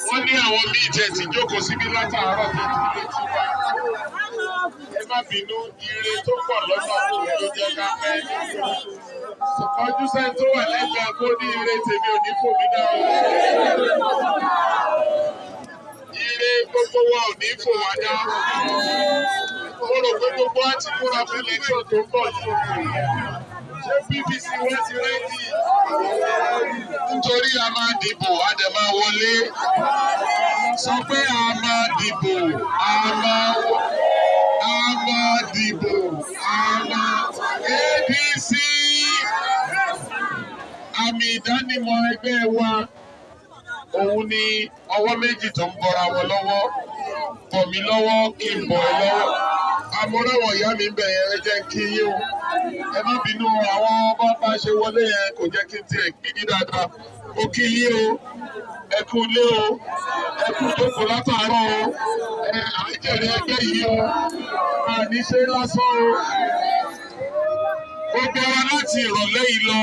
Wọ́n ní àwọn míì tẹ̀ ti jókòó síbí látàárọ̀ tẹ̀ ti retí wa. Ẹ má bínú, ire tó pọ̀ lọ́nà ló jẹ́ ká pẹ́. Kọjú sẹ́ni tó wà lẹ́gbẹ̀ẹ́ kó ní ire tèmi ò ní fò mí dá o. Ire gbogbo wa ò ní fò wá dá. Mo rò pé gbogbo wa ti múra fún election tó ń bọ̀ yìí. Ṣé PVC wa ti ready? Nítorí a máa dìbò, a dẹ̀ máa wọlé. Sọ pé a máa dìbò, a máa dìbò, a máa APC. Àmì ìdánimọ̀ ẹgbẹ́ wa òun ni ọwọ́ méjì tó ń bọ́ra wọn lọ́wọ́. Bọ̀ mí lọ́wọ́ kí n bọ̀ ẹ́ lọ́wọ́. Àmọ́rẹ́wọ̀n ìyá mi ń bẹ̀ yẹn, ẹ jẹ́ n kí yín o. Ẹ má bínú, àwọn bá bá ṣe wọlé yẹn kò jẹ́ kí n tiẹ̀ kí ní dáadáa. Mo kí yín o, ẹ kú ilé o, ẹ kú jókòó látàárọ̀ o, ẹ àjẹrẹ ẹgbẹ́ yìí o, àní ṣe lásán o. Gbogbo wa láti ìrọ̀lẹ́ yìí lọ.